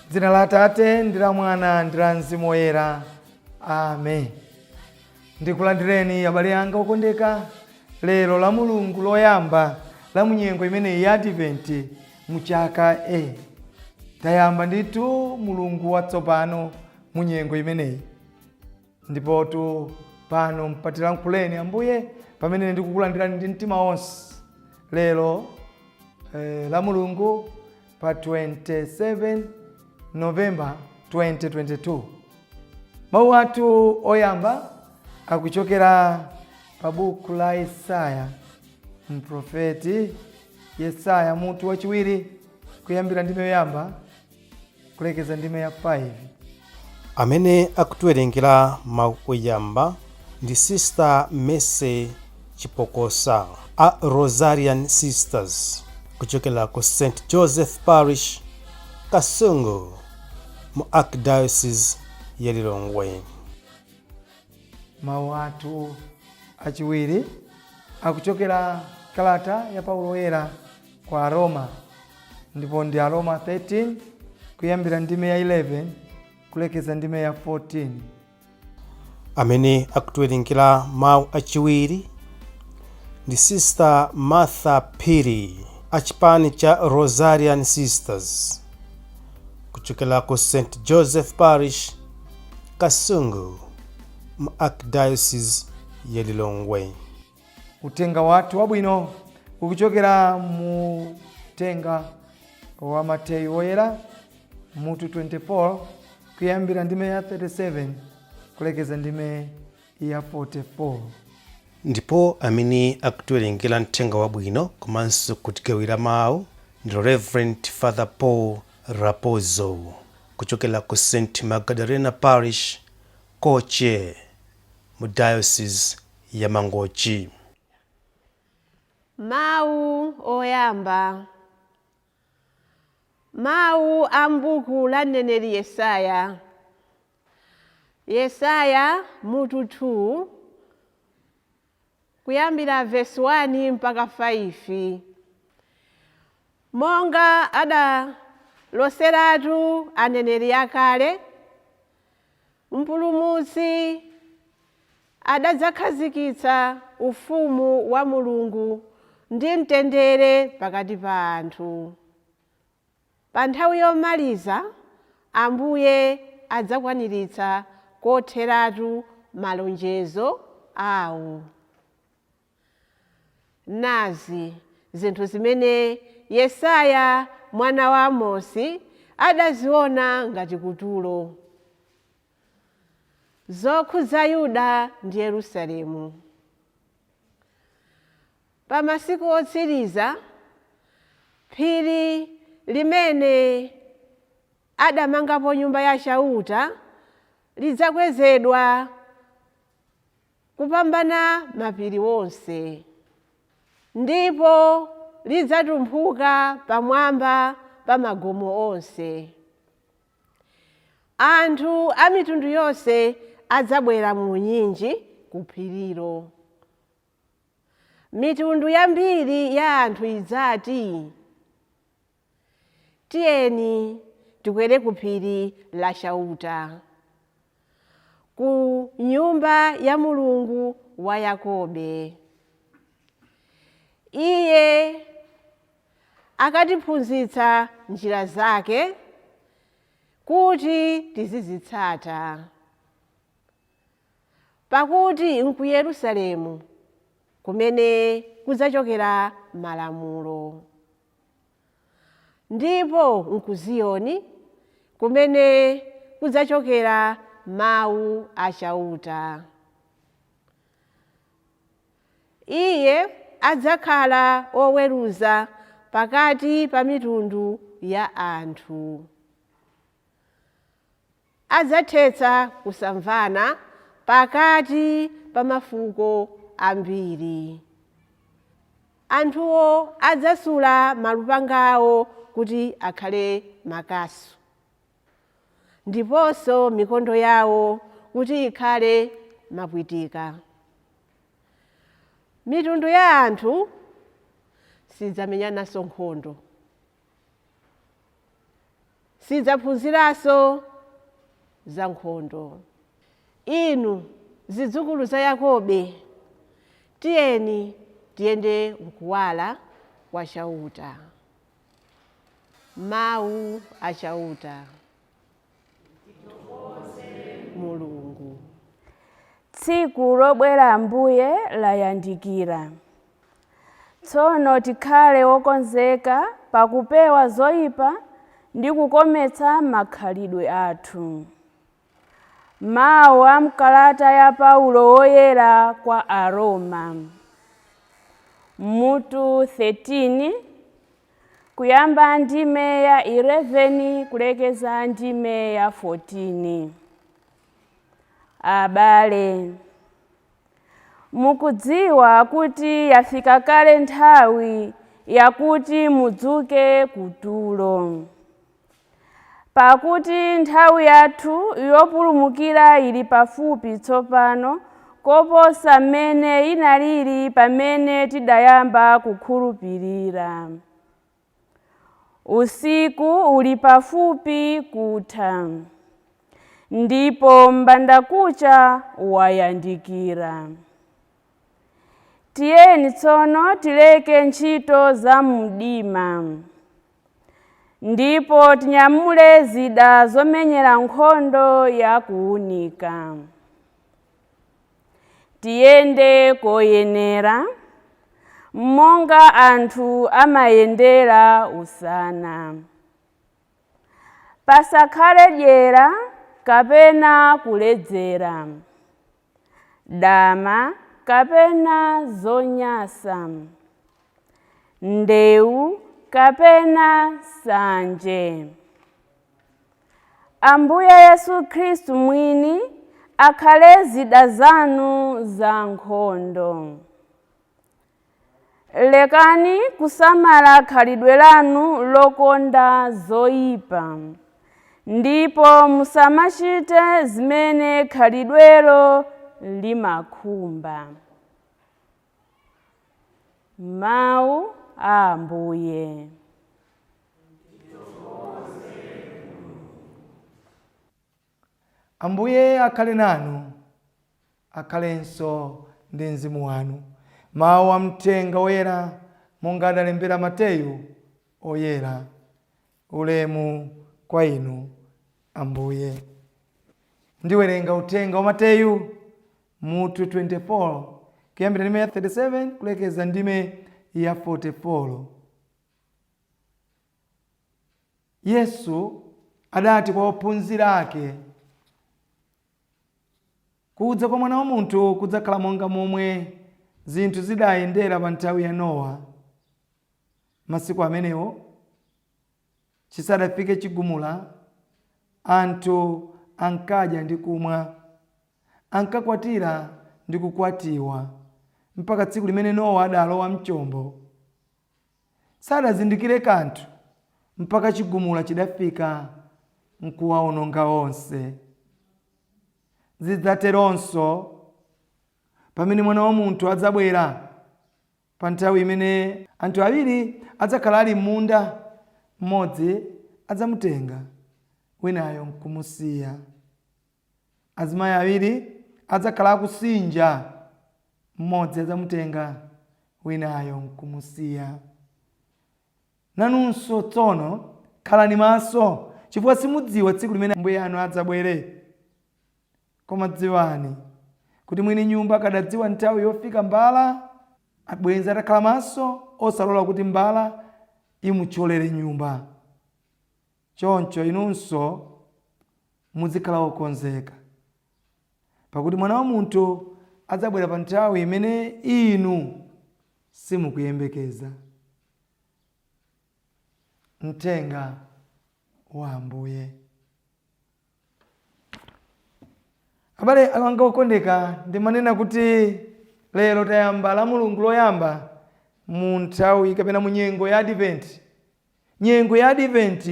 Dzina la Atate ndi la Mwana ndi la Mzimu Woyera. Amen. Ndikulandireni, abale anga okondeka, lero la Mulungu loyamba la munyengo imeneyi ya Adventi mu chaka A. Tayamba ndithu Mulungu watsopano mu nyengo imeneyi. Ndipotu pano mpatilankhuleni Ambuye pamene ndikukulandirani ndi mtima wonse lero la Mulungu pa 27 November 2022. Mawu athu oyamba akuchokera pa buku la Yesaya, mprofeti Yesaya mutu wachiwiri, kuyambira ndime yoyamba kulekeza ndime ya 5. Amene akutiwerengera mawu oyamba ndi Sister Mercy Chipokosa a Rosarian Sisters kuchokera ku St Joseph Parish, Kasungu, mu Archdiocese ya Lilongwe. Mawu athu achiwiri akuchokera kalata ya Paulo Woyera kwa Aroma, ndipo ndi Aroma 13, kuyambira ndime ya 11 kulekeza ndime ya 14. Amene akutiwerengera mawu achiwiri ndi Sister Martha Phiri a chipani cha Rosarian Sisters kuchokera ku St Joseph Parish, Kasungu, mu Archdiocese ya Lilongwe. Uthenga wathu wabwino ukuchokera mu uthenga wa Mateyu Woyera mutu 24, kuyambira ndime ya 37 kulekeza ndime ya 44. Ndipo amene akutiwerengera mthenga wabwino komanso kutigawira mawu ndi Reverend Father Paul Rapozo kuchokera ku St Magdalena Parish, Koche, mu Diocese ya Mangochi. Mawu oyamba. Mawu a m'buku la mneneri Yesaya. Yesaya mutu 2, kuyambira vesi 1 mpaka 5. Monga adaloseratu aneneri akale, Mpulumutsi adadzakhazikitsa ufumu wa Mulungu ndi mtendere pakati pa anthu. Pa nthawi yomaliza, Ambuye adzakwaniritsa kotheratu malonjezo awo. Nazi zinthu zimene Yesaya mwana wa Amosi adaziona ngati kutulo, zokhudza Yuda ndi Yerusalemu. Pa masiku otsiriza, phiri limene adamangapo Nyumba ya Chauta lidzakwezedwa kupambana mapiri onse, ndipo lidzatumphuka pamwamba pa magomo onse. Anthu a mitundu yonse adzabwera mu unyinji ku phirilo. Mitundu yambiri ya anthu idzati, "Tiyeni tikwere ku phiri la Chauta, ku nyumba ya Mulungu wa Yakobe. Iye akatiphunzitsa njira zake kuti tizizitsata." Pakuti nku Yerusalemu kumene kudzachokera malamulo, ndipo nku Ziyoni kumene kudzachokera mawu a Chauta. Iye adzakhala woweruza pakati pa mitundu ya anthu. Adzathetsa kusamvana pakati pa mafuko ambiri. Anthuwo adzasula malupanga awo kuti akhale makasu, ndiponso mikondo yawo kuti ikhale mapwitika. Mitundu ya anthu sidzamenyananso nkhondo. Sidzaphunziranso za nkhondo. Inu zidzukulu za Yakobe, tiyeni tiyende mkuwala kwa Chauta. Mawu a Chauta. Mulungu. Tsiku lobwera Ambuye layandikira. Tsono tikhale wokonzeka pakupewa zoyipa ndi kukometsa makhalidwe athu. Mawu a mkalata ya Paulo woyera kwa Aroma, mutu 13, kuyamba ndime ya 11 kulekeza ndime ya 14. Abale, mukudziwa kuti yafika kale nthawi yakuti mudzuke kutulo, pakuti nthawi yathu yopulumukira ili pafupi tsopano koposa mmene inalili pamene tidayamba kukhulupirira. Usiku uli pafupi kutha, ndipo mbandakucha wayandikira. Tiyeni tsono tileke ntchito za mdima, ndipo tinyamule zida zomenyera nkhondo ya kuwunika. Tiyende koyenera, monga anthu amayendera usana. Pasakhale dyera kapena kuledzera, dama kapena zonyasa, ndewu kapena nsanje. Ambuye Yesu Khristu mwini akhale zida zanu za nkhondo. Lekani kusamala khalidwe lanu lokonda zoyipa, ndipo musamachite zimene khalidwelo limakhumba. Mawu a Ambuye. Ambuye akhale nanu, akhalenso ndi mzimu wanu. Mawu a mthenga woyera monga adalembera Mateyu oyera. Ulemu kwa inu Ambuye. Ndiwerenga uthenga wa Mateyu mutu 24 kuyambira ndime ya 37 kulekeza ndime ya 44. Yesu adati kwa ophunzira ake, kudza kwa Mwana wa Munthu kudzakhala monga momwe zinthu zidayendera pa nthawi ya Nowa. Masiku amenewo chisadafike chigumula, anthu ankadya ndi kumwa, ankakwatira ndi kukwatiwa, mpaka tsiku limene Nowa adalowa mchombo. Sadazindikire kanthu mpaka chigumula chidafika nkuwaononga onse. Zidzateronso pamene Mwana wa Munthu adzabwera, pa nthawi imene anthu awiri adzakhala ali m'munda, mmodzi adzamutenga, winayo nkumusiya. Azimayi awiri adzakhala akusinja, mmodzi adzamutenga, winayo nkumusiya. Nanunso tsono khalani maso, chifukwa simudziwa tsiku limene Ambuye anu adzabwere. Koma dziwani kuti mwini nyumba akadadziwa nthawi yofika mbala, bwenzi atakhala maso, osalola kuti mbala imuthyolere nyumba. Choncho inunso muzikhala okonzeka, pakuti Mwana wa Munthu adzabwera pa nthawi imene inu simukuyembekeza. Mthenga wa Ambuye. Abale anga okondeka, ndimanena kuti lero tayamba la Mulungu loyamba mu nthawi kapena mu nyengo ya Advent. Nyengo ya Advent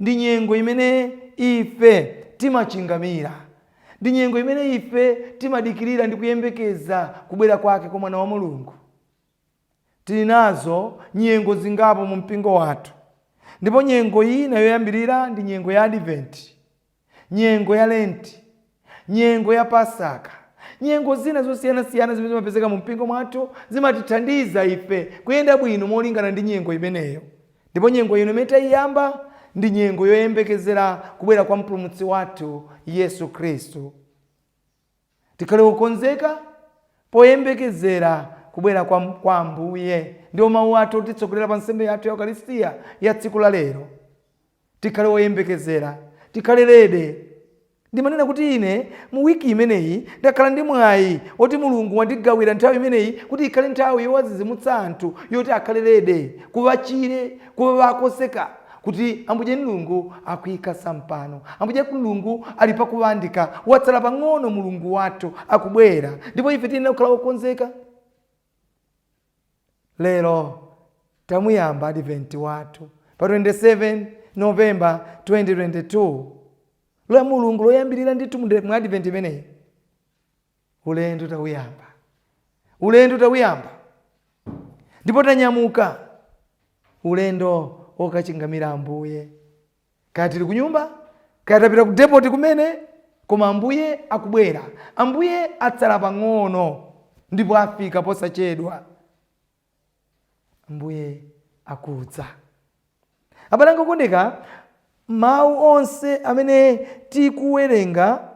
ndi nyengo imene ife timachingamira, ndi nyengo imene ife timadikirira ndi kuyembekeza kubwera kwake kwa Mwana wa Mulungu. Tili nazo nyengo zingapo mu mpingo wathu, Ndipo nyengo ina yoyambirira ndi nyengo ya Advent, nyengo ya Lenti, nyengo ya Pasaka, nyengo zina zosiyanasiyana zimene zimapezeka mu mpingo mwathu zimatithandiza ife kuyenda bwino molingana ndi nyengo imeneyo. Ndipo nyengo ino imene tayiyamba ndi nyengo yoyembekezera kubwera kwa Mpulumutsi wathu Yesu Khristu. Tikhale okonzeka poyembekezera kubwera kwa Ambuye. Ndiwo mawu athu otitsogolera pa nsembe yathu ya Ukaristiya ya tsiku la lero. Tikhale oyembekezera, tikhale ready. Ndimanena kuti ine mu wiki imeneyi ndakhala ndi mwayi oti Mulungu wandigawira nthawi imeneyi kuti ikhale nthawi yowazizimutsa anthu, yoti akhale ready, kuwachire, kuwakoseka kuti Ambuye Mulungu akuyika sampano, Ambuye Mulungu ali pakuwandika, watsala pang'ono Mulungu wathu akubwera, ndipo ife tiyenera kukhala okonzeka. Lero tamuyamba Advent wathu pa 27 November 2022, la Mulungu loyambirira ndithu mu Advent imeneyi. Ulendo tawuyamba, ulendo tawuyamba, ndipo tanyamuka ulendo okachingamira Ambuye. Kaya tili kunyumba, kaya tapita ku depoti kumene, koma Ambuye akubwera. Ambuye atsala pang'ono ndipo afika posachedwa. Ambuye akudza. Abale anga okondeka, mawu onse amene tikuwerenga,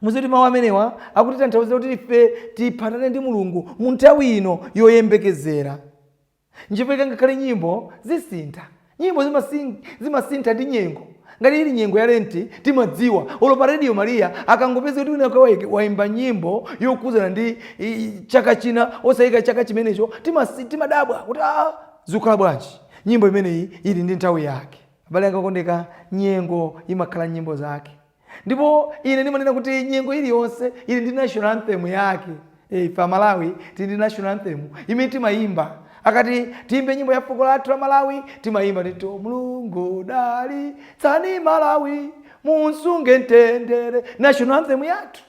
muziti mawu amenewa akutitanthauza kuti ife tiphatane ndi Mulungu mu nthawi ino yoyembekezera. Nchifukwa ngakhale nyimbo zisintha, nyimbo zimasintha ndi nyengo. Ngati ili nyengo ya Lenti, timadziwa olo pa Radio Maria akangopeza kuti wina waimba nyimbo yokuzana ndi chaka china osayika chaka chimenecho, timadabwa kuti zikukhala bwanji, nyimbo imeneyi ili ndi nthawi yake. Abale anga okondeka, nyengo imakhala nyimbo zake, ndipo ine ndimanena kuti nyengo iliyonse ili ndi national anthem yake. Ife Amalawi tili ndi national anthem imene timayimba akati tiyimbe nyimbo ya fuko lathu la Malawi. Timayimba ndithu, "Mulungu dalitsani Malawi, musunge mtendere," national anthem yathu.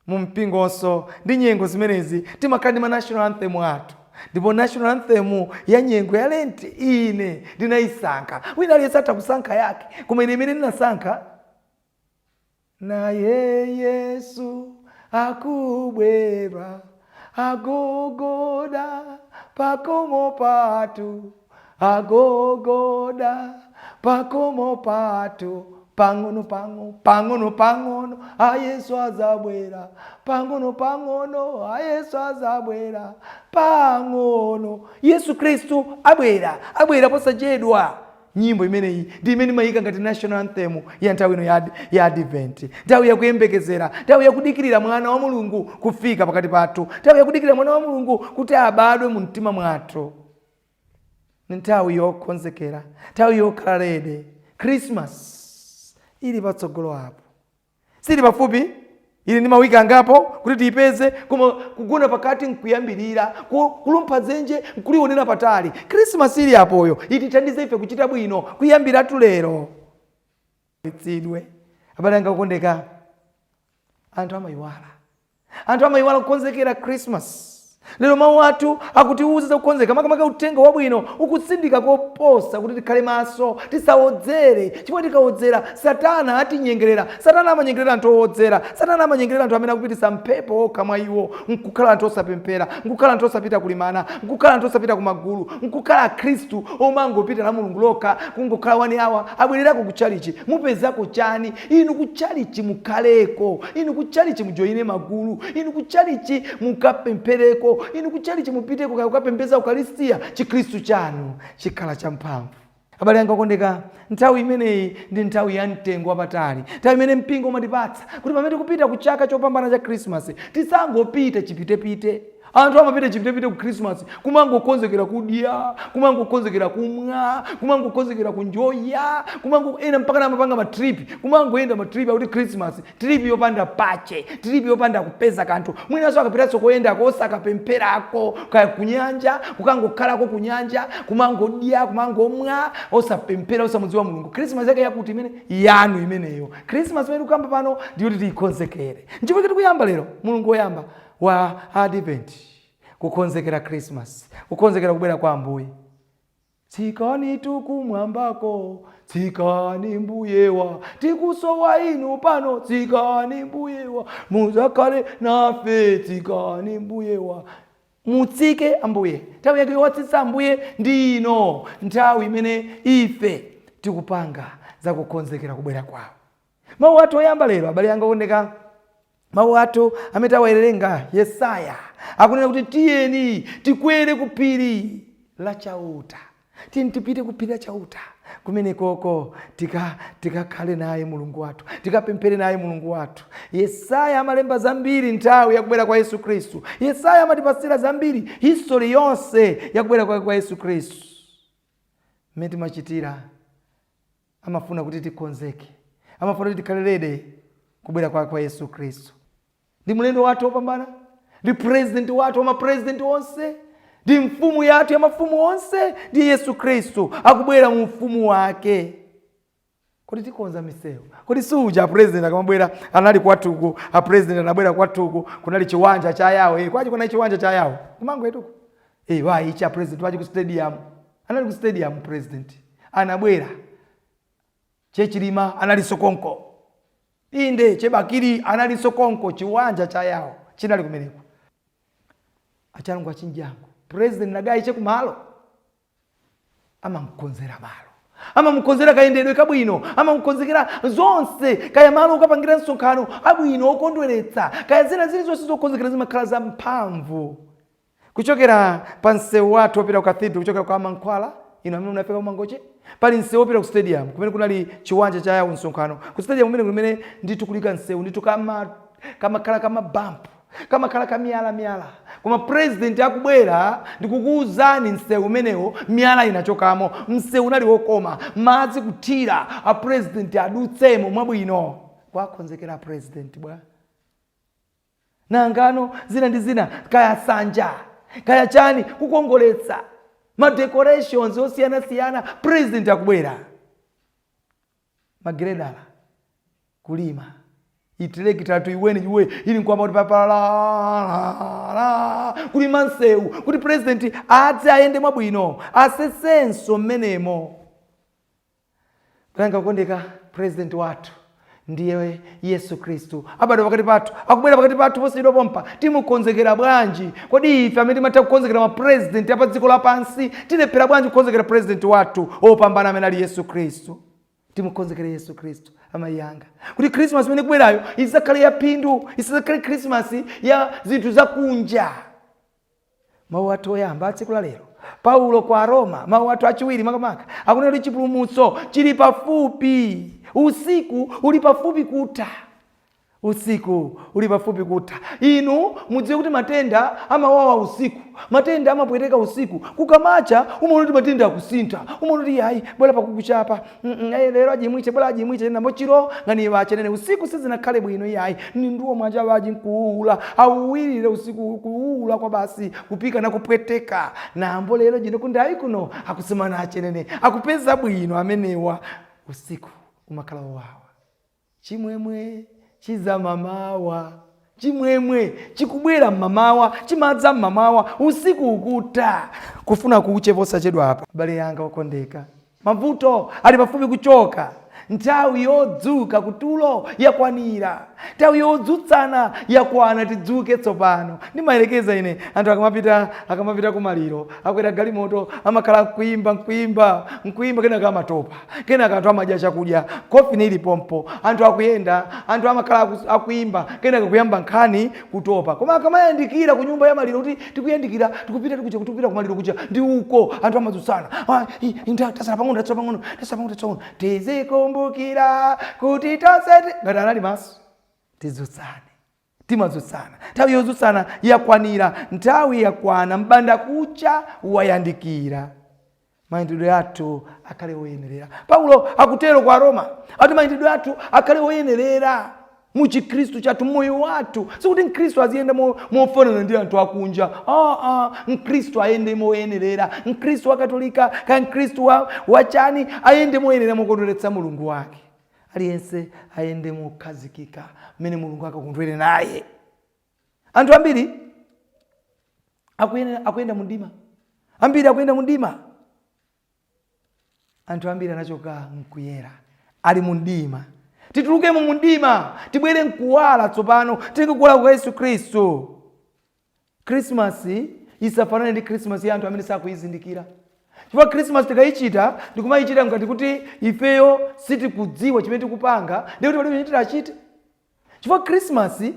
Mu mpingonso ndi nyengo zimenezi timakhala ndi ma national anthem athu, ndipo national anthem ya nyengo ya Lenti ine ndinayisankha. Wina aliyense atha kusankha yake, koma ine imene ndinasankha, "Naye Yesu akubwera, agogoda pakomo pathu, agogoda pakomo pathu, pang'ono pang'ono, pang'ono pang'ono aYesu azabwera, pang'ono pang'ono aYesu azabwera, pang'ono Yesu Khristu abwera, abwera posachedwa." Nyimbo imeneyi ndi imene imayika ngati national anthem ya nthawi ino ya Advent, nthawi yakuyembekezera, nthawi yakudikirira mwana wa Mulungu kufika pakati pathu, nthawi yakudikirira mwana wa Mulungu kuti abadwe mu mtima mwathu. Ni nthawi yokonzekera, nthawi yokhala ready. Christmas ili patsogolo apo, sili pafupi, ili ndi mawiki angapo kuti tiyipeze, koma kugona pakati nkuyambirira, kulumpha dzenje nkulionera patali. Krismasi ili apoyo itithandize ife kuchita bwino kuyambiratu lero. Tsidwe abale anga okondeka, anthu amayiwala, anthu amayiwala kukonzekera Christmas. Lero mawu athu akutiuza za kukonzeka, makamaka uthenga wabwino ukutsindika koposa kuti tikhale maso, tisawodzere, chifukwa tikawodzera Satana atinyengerera. Satana amanyengerera anthu owodzera. Satana amanyengerera anthu amene akupitisa mphepo okha mwa iwo, nkukhala anthu osapemphera, nkukhala anthu osapita kulimana, nkukhala anthu osapita kumagulu, nkukhala Akhristu omangopita la Mulungu lokha, kungokhala wani awa abwererako kutchalichi. Mupezako chani inu kutchalichi? Mukhaleko inu kutchalichi, mujoyine magulu inu kutchalichi, mukapemphereko inu kutchalichi, mupiteko kaya kukapembeza Ukaristiya. Chikhristu chanu chikhala champhamvu. Abale anga okondeka, nthawi imeneyi ndi nthawi ya mtengo wapatali, nthawi imene mpingo umatipatsa kuti pamene tikupita ku chaka chopambana cha Krismasi tisangopita chipitepite. Anthu amapita chipitepite ku Krismasi, kumangokonzekera kudya, kumangokonzekera kumwa, kumangokonzekera kunjoya, kumango ena mpaka amapanga matrip, kumangoyenda matrip akuti Christmas trip, yopanda pache, trip yopanda kupeza kanthu. Mwinanso akapitanso koyendako osakapempherako, kaya kunyanja, kukangokhalako kunyanja, kumangodya, kumangomwa, osapemphera, osamudziwa Mulungu. Christmas yake yakuti imene yanu imeneyo? Christmas imene tikukamba pano ndiyoti tiyikonzekere. Nchifukwa tikuyamba lero Mulungu woyamba wa Advent, kukonzekera Christmas, kukonzekera kubwera kwa Ambuye. Tsikani tukumwambako, tsikani mbuyewa, tikusowa inu pano, tsikani mbuyewa, muzakhale nafe, tsikani mbuyewa. Mutsike ambuye. Nthawi yake yowatsitsa ambuye ndi ino, nthawi imene ife tikupanga zakukonzekera kubwera kwawo. Mawu athu oyamba lero, abale anga okondeka, mawu athu amene tawawerenga, Yesaya akunena kuti tiyeni tikwere ku phiri la Chauta. Tiyeni tipite ku phiri la Chauta, kumenekoko tikakhale naye Mulungu wathu, tikapemphere naye Mulungu wathu. Yesaya amalemba zambiri nthawi yakubwera kwa Yesu Khristu. Yesaya amatipasira zambiri, history yonse yakubwera kwake kwa Yesu Khristu. Mmene timachitira, amafuna kuti tikonzeke, amafuna kuti tikhale ready kubwera kwake kwa Yesu Khristu. Ndi mlendo wathu wopambana, ndi president wathu wa mapresident onse, ndi mfumu yathu ya mafumu onse, ndi Yesu Khristu akubwera mu ufumu wake. Kodi tikonza misewu? Kodi suja apresident akamabwera anali kwathuku? Apresident anabwera kwathuku, kunali chiwanja cha yawo. Kwachi kunali chiwanja cha yawo kumango etuku. Wayicha president wachi ku stadium, anali ku stadium president anabwera, chechilima analinso konko, inde chebakiri analinso konko, chiwanja cha yawo chinali kumeneko. Achalungu achinjango president nagayi chekumalo amamkonzera malo, amamukonzera kayendedwe kabwino, amamukonzekera zonse, kaya malo ukapangira msonkhano abwino okondweretsa, kaya zina zilizonse zokonzekera zimakhala za mphamvu. Kuchokera pa msewu wathu wopita ku cathedral, kuchokera kwa Mankhwala, ino amene munafika kumangoche, pali msewu wopita ku stadium kumene kunali chiwanja cha yawo msonkhano. Ku stadium kumene kumene ndithu kulika msewu ndithu kama kamakhala kamabampu, kamakhala kamiyala-miyala, koma president akubwera ndikukuwuzani, msewu umenewo miyala inachokamo, msewu unali wokoma, madzi kuthira, a president adutsemo mwabwino. Kwakonzekera president bwa nangano zina ndi zina, kaya sanja kaya chani, kukongoletsa ma decorations osiyanasiyana. President akubwera, magiredala kulima, itirekita tuiweni iwe ili nkwamba kuti papalala kulima msewu kuti president adze ayende mwabwino, asesenso mmenemo. Kulanga kukondeka, president wathu ndiye Yesu Khristu, abadwa pakati pathu, akubwera pakati pathu posachedwa pompa. Timukonzekera bwanji? Kodi ife amene timatha kukonzekera mapresident apa dziko lapansi, tilephera bwanji kukonzekera president wathu opambana amene ali Yesu Khristu? Timukonzekere Yesu Khristu, amayi anga, kuti Christmas imene ikubwerayo isakhale ya phindu, isakhale Christmas ya zinthu zakunja. Mawu athu oyamba a tsiku la lero, Paulo kwa Aroma, mawu athu achiwiri makamaka, akunena kuti chipulumutso chili pafupi, usiku uli pafupi kutha, usiku uli pafupi kutha. Inu mudziwe kuti matenda amawawa usiku, matenda amapweteka usiku. Kukamacha umaona kuti matenda akusintha, umaona kuti yayi, bwera pakukuchapa. Lero ajimwiche, bwera ajimwiche nambo chiro ngani vachenene usiku sizinakhale bwino, iyayi ni ndiwo mwanja vaji nkuula auwirire usiku kuula kwa basi kupika na kupweteka nambo lero jino kundayi kuno akusemana achenene akupeza bwino amenewa. Usiku umakhala wowawa, chimwemwe chiza mamawa, chimwemwe chikubwera mmamawa, chimadza mmamawa usiku ukutha. Kufuna kuche posachedwa apa, abale yanga okondeka, mavuto ali pafupi kuchoka. Nthawi yodzuka kutulo yakwanira, nthawi yodzutsana yakwana, tidzuke tsopano. Ndimayelekeza ine anthu akamapita kumaliro, akwera galimoto, amakhala nkuimba, nkuimba, nkuimba, kenaka amatopa, kenaka anthu amadya chakudya, kofini ili pompo, anthu akuyenda, anthu amakhala akuimba, kenaka kuyamba nkhani, kutopa. Koma akamayandikira ku nyumba ya maliro, kuti tikuyandikira, tikupita, tikuja, tikupita kumaliro kuja ndi uko, anthu amadzutsana. Ah, tasala pang'ono, tasala pang'ono, tasala pang'ono, tasala pang'ono, tizikumbukira kuti tonse ngati anali maso tidzutsane, timadzutsana. Nthawi yodzutsana yakwanira, nthawi yakwana, mbanda kucha wayandikira. Mayendedwe athu akhale oyenerera. Paulo akutero kwa Roma, ati mayendedwe athu akhale oyenerera mu chikhristu chathu, moyo wathu. Sikuti mkhristu aziyenda mofanana ndi anthu akunja. Mkhristu ayende moyenerera, mkhristu wa Katolika kaya mkhristu wachani ayende moyenerera, mokondweretsa Mulungu wake. Aliyense ayende mokhazikika mmene Mulungu akakondwere naye. Anthu ambiri akuyenda mundima, ambiri akuyenda mundima. Anthu ambiri anachoka mkuyera, ali mu mdima. Titulukemo mu mdima, tibwere mkuwala tsopano, tenge kuwala kwa Yesu Khristu. Krismasi isafanane ndi Krismasi ya anthu amene sakuyizindikira, chifukwa Krismasi tikayichita ndikumayichita ngati kuti ifeyo sitikudziwa chimene tikupanga, ndikuti palibe chimene tidachite, chifukwa Krismasi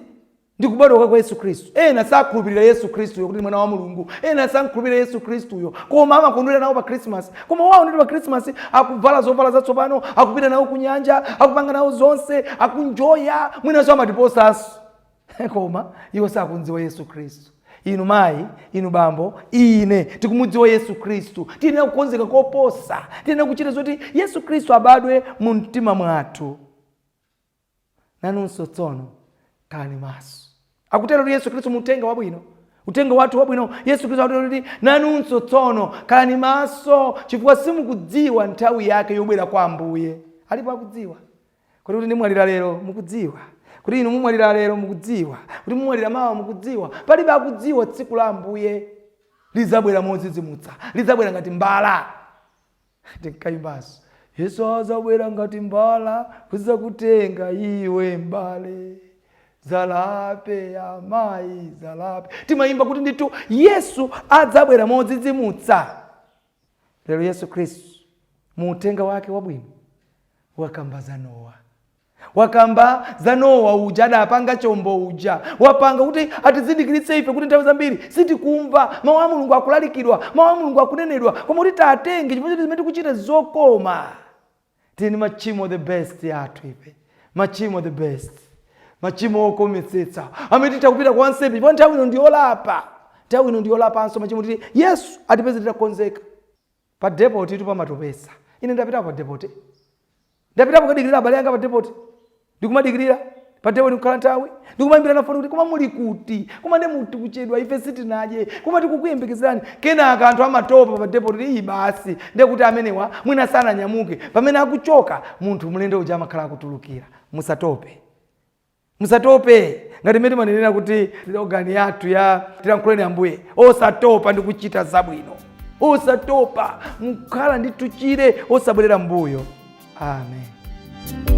ndi kubadwa kwa Yesu Khristu. Ena sakhulupirira Yesu Khristuyo kuti ndi mwana wa Mulungu, ena sankhulupirira Yesu Khristuyo, koma amakondwera nawo pa Krismasi. Koma wawo nditi pa Krismasi akuvala zovala zatsopano, akupita nawo ku nyanja, akupanga nawo zonse, akunjoya, mwinanso amatiposanso, koma iwo sakundziwa Yesu Khristu. Inu mayi, inu bambo, ine tikumudziwa Yesu Khristu, tiyenera kukonzeka koposa, tiyenera kuchita zoti Yesu Khristu abadwe mu mtima mwathu. Nanunso tsono khalani maso, akutero kuti Yesu Khristu mu uthenga wabwino, uthenga wathu wabwino. Yesu Khristu akutero kuti nanunso tsono khalani maso, chifukwa simukudziwa nthawi yake yobwera kwa Ambuye. Alipo akudziwa kuti ndimwalira lero? Mukudziwa kuti inu mumwalira lero? Mukudziwa kuti mumwalira mawa? Mukudziwa? Palibe akudziwa. Tsiku la Ambuye lizabwera modzidzimutsa, lidzabwera ngati mbala. Tinkayimbanso, "Yesu azabwera ngati mbala kuzakutenga iwe mbale, zalape amayi, zalape." Timayimba kuti ndithu Yesu adzabwera modzidzimutsa. Lero Yesu Khristu mu uthenga wake wabwino wakamba za Nowa, wakamba za Nowa uja adapanga chombo uja. Wapanga kuti atizindikiritse ife kuti nthawi zambiri sitikumva mawu a Mulungu akulalikidwa, mawu a Mulungu akunenedwa, koma kuti tatenge chifukwa choti zimene tikuchita zokoma. Tili ndi machimo the best yathu ife, machimo the best, machimo okometsetsa amene titha kupita kwa nsembe, chifukwa nthawi ino ndiyolapa, nthawi ino ndiyolapanso machimo, titi Yesu atipeze titakonzeka. Pa depot itu pamatopesa. Ine ndapitapo pa depot, ndapitapo kadikirira abale anga pa depot, ndikumadikirira pa depot, ndikukhala nthawi, ndikumayimbira foni kuti, "Koma muli kuti? Koma ndi muti kuchedwa, ife sitinadye, koma tikukuyembekezerani." Kenaka anthu amatopa pa depot kuti iyi basi, ndekuti amenewa mwina sananyamuke. Pamene akuchoka munthu mlendo uja amakhala akutulukira. Musatope, musatope. Ngati mmene timanenera kuti slogan yathu ya Tilankhuleni Ambuye, osatopa ndi kuchita zabwino, osatopa, mukhala ndi tuchire, osabwerera mbuyo. Amen.